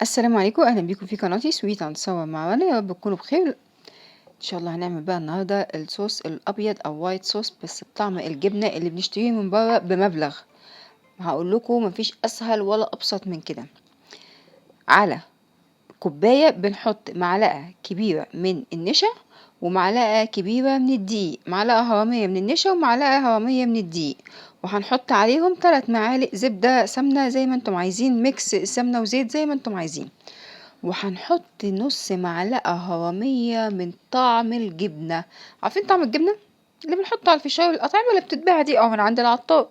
السلام عليكم، اهلا بيكم في قناتي Sweet and Sour مع رنا. يا رب تكونوا بخير. ان شاء الله هنعمل بقى النهارده الصوص الابيض او white sauce بس بطعم الجبنة اللي بنشتريه من بره بمبلغ. هقول لكم مفيش اسهل ولا ابسط من كده. على كوباية بنحط معلقه كبيرة من النشا ومعلقة كبيرة من الدقيق، معلقه هرميه من النشا ومعلقة هرميه من الدقيق، وهنحط عليهم 3 معالق زبدة سمنه زي ما انتم عايزين، mix سمنه وزيت زي ما انتم عايزين، وهنحط نص معلقه هرميه من طعم الجبنة. عارفين طعم الجبنة اللي بنحطه على الفشار، الاطعمة اللي بتتباع دي او من عند العطار،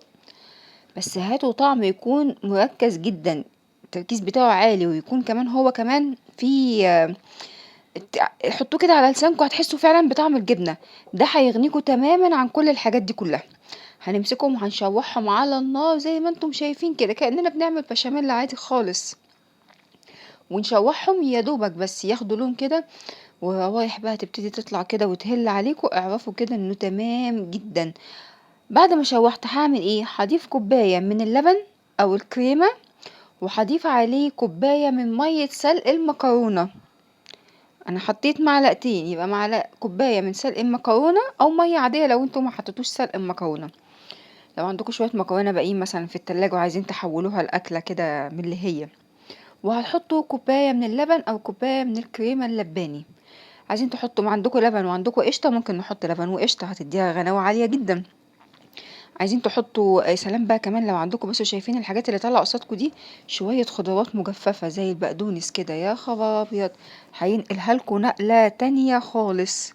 بس هاتوا طعم يكون مركز جدا، التركيز بتاعه عالي، ويكون كمان هو كمان في، حطوه كده على لسانكم هتحسوا فعلا بطعم الجبنة. ده هيغنيكم تماما عن كل الحاجات دي كلها. هنمسكهم وهنشوحهم على النار زي ما انتم شايفين كده، كأننا بنعمل بشاميل عادي خالص، ونشوحهم يا دوبك بس ياخدوا لون كده، والروايح بقى تبتدي تطلع كده وتهل عليكم. اعرفوا كده انه تمام جدا. بعد ما شوحت هعمل ايه؟ هضيف كوباية من اللبن او الكريمة، وهضيف عليه كوباية من مية سلق المكرونه. انا حطيت معلقتين، يبقى معلقه كوباية من سلق المكرونه او مية عادية لو انتم ما حطيتوش سلق المكرونه. لو عندكم شوية مكرونه باقيين مثلا في التلاجة وعايزين تحولوها لاكله كده من اللي هي. وهتحطوا كوباية من اللبن او كوباية من الكريمة اللباني. عايزين تحطوا ما عندكم لبن وعندكم قشطه، ممكن نحط لبن وقشطه، هتديها غناوه عالية جدا. عايزين تحطوا سلام بقى كمان لو عندكم، بصوا شايفين الحاجات اللي طالعه قصادكم دي، شوية خضروات مجففة زي البقدونس كده، يا خبر ابيض، هينقلها لكم نقله تانية خالص.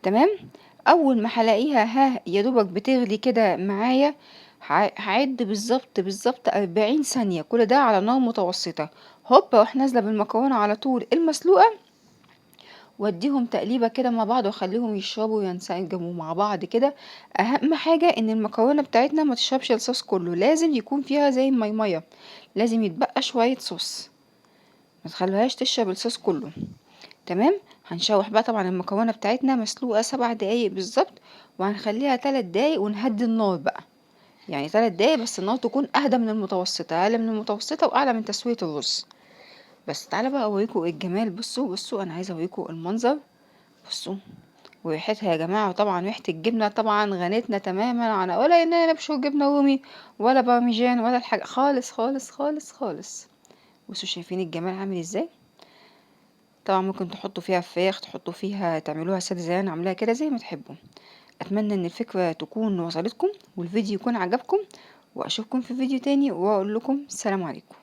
تمام. اول ما هلاقيها ها يا دوبك بتغلي كده معايا، هعد بالظبط بالظبط 40 ثانية، كل ده على نار متوسطه. هوب اروح نازله بالمكرونه على طول المسلوقه، واديهم تقليبه كده مع بعض، واخليهم يشربوا وينسجموا مع بعض كده. اهم حاجة ان المكرونه بتاعتنا ما تشربش الصوص كله، لازم يكون فيها زي الميميه، لازم يتبقى شوية صوص، ما تخلوهاش تشرب الصوص كله. تمام. هنشوح بقى طبعا المكرونه بتاعتنا مسلوقة 7 دقايق بالظبط، وهنخليها 3 دقايق ونهدي النار بقى، يعني 3 دقايق بس النار تكون اهدى من المتوسطة، اقل من المتوسطة واعلى من تسويه الرز. بس تعالى بقى اوريكم الجمال. بصوا بصوا انا عايزه اوريكم المنظر، بصوا وريحتها يا جماعة. وطبعا ريحه الجبنة طبعا غنتنا تماما عن ولا اننا نبشر جبنه رومي ولا بارميجان ولا الحاجة خالص خالص خالص خالص. بصوا شايفين الجمال عامل ازاي. طبعا ممكن تحطوا فيها فراخ، تحطوا فيها، تعملوها ساده زي انا عاملاها كده، زي ما تحبوا. اتمنى ان الفكرة تكون وصلتكم والفيديو يكون عجبكم، واشوفكم في فيديو تاني، واقول لكم السلام عليكم.